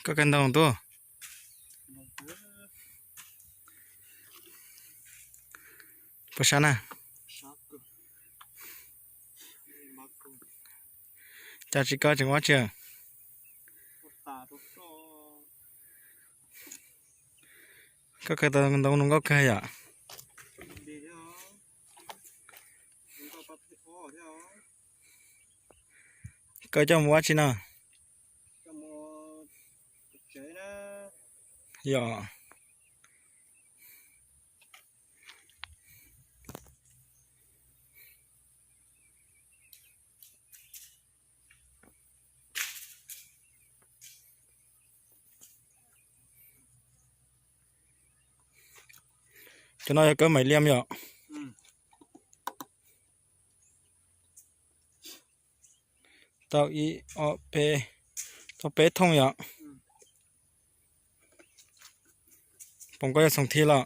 Koj kawg ntoo tuaj. Puas sab na? Cas tsis kawg tseem ua tsi? Koj kawg tau ntoo zoo nkauj kawg yom? Koj coj mus ua tsi no? Yog. Cov no yog kawg maim liam yom? Tau ib, ob, peb, tau peb thooj yom? Pom koj yog xoom thi los?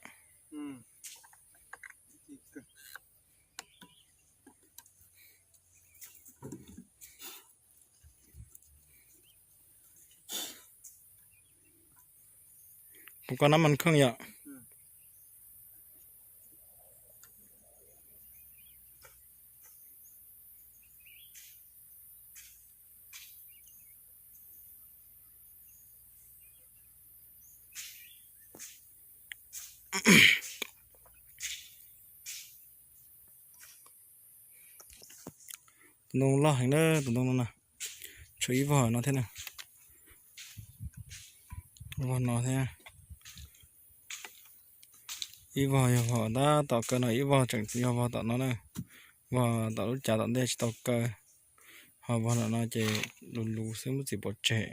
Pom koj nab mas kheej yom? Tus ntoo loj heev na, tus ntoo no na, tshuav ib vog no thiab na, vog no thiab. Ib vog yog vog tab tom kaw no, ib vog tseem yog vog tom no na, vog tom lub cav tom ntej tsis tau kaw, ho vog no no ces lus lus xwb muab txiv pov tseg.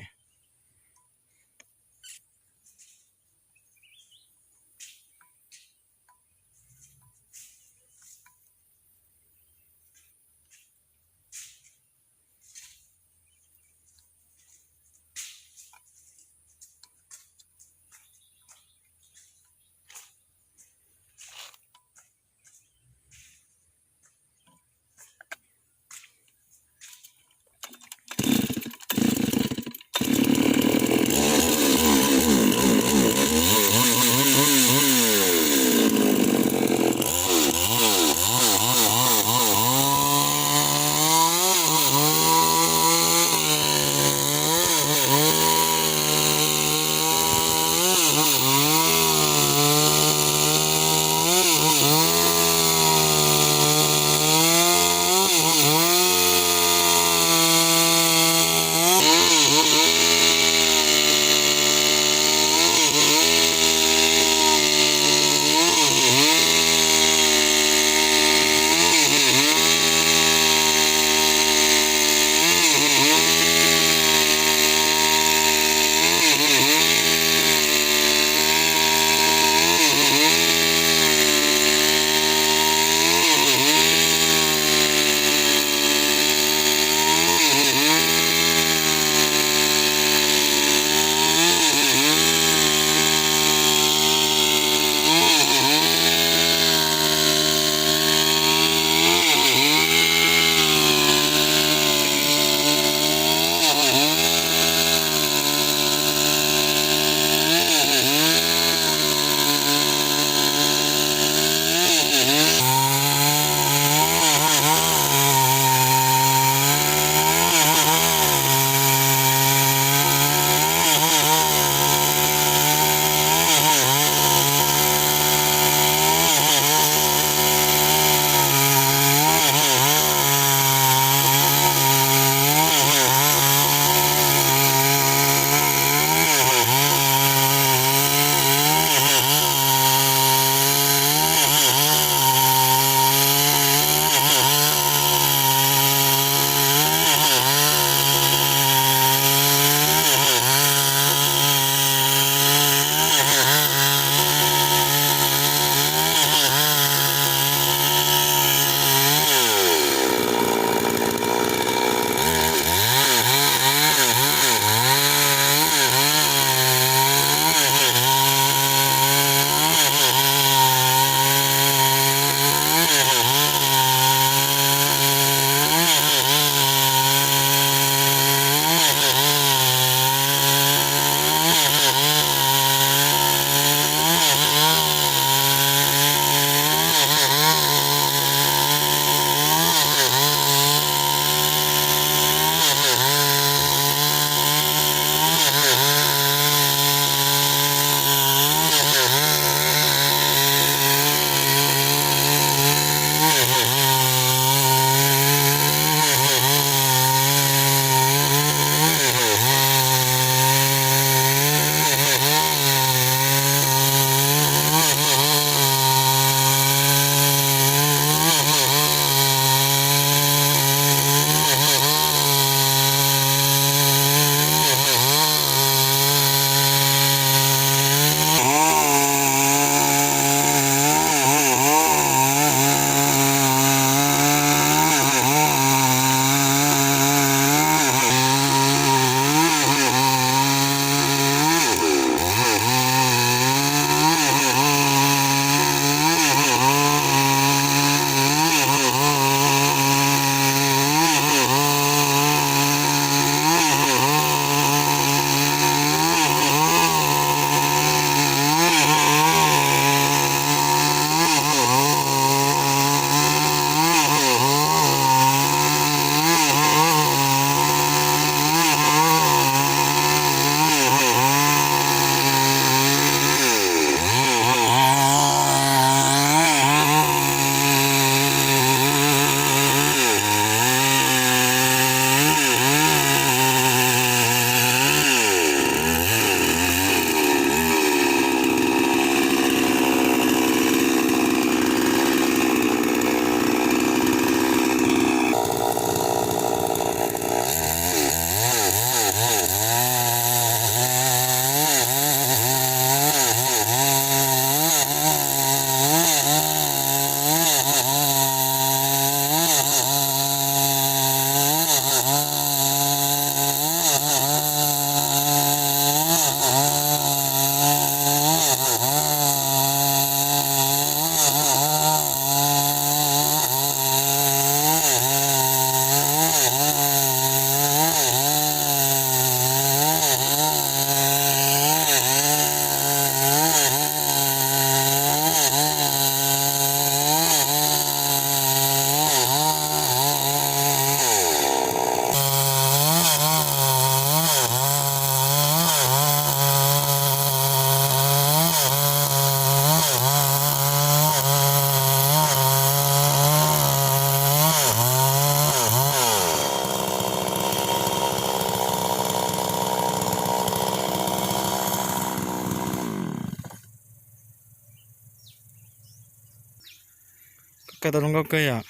Koj tau zoo nkauj kawg yom?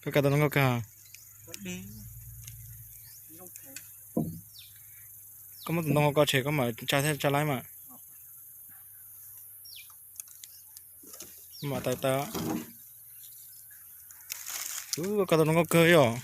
Koj koj tau zoo nkauj kawg. Koj muab tus ntoo ko tshem koj mam tsa thiab tsa laib mas. Mam tawm tawm. Koj tau zoo nkauj kawg yom?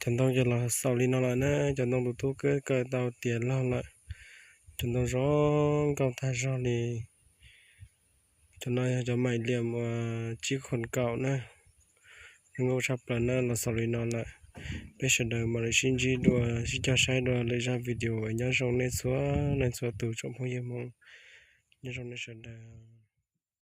Cov ntoo ces los xaus li no lawm na, cov ntoo tus tub kaw tau tiav log lawm. Cov ntoo zoo nkauj tag zog li. Cov no yog cov maim liam uas tsib khuam kaum na, zoo nkauj tshaj plaws na, los xaus li no lawm. Peb sawv daws mam li sib ntsib dua, sib cog saib dua lwm zaj video. Nyob zoo nej txhua leej txhua tus tsoom phooj ywg Hmoob, nyob zoo nej sawv daws.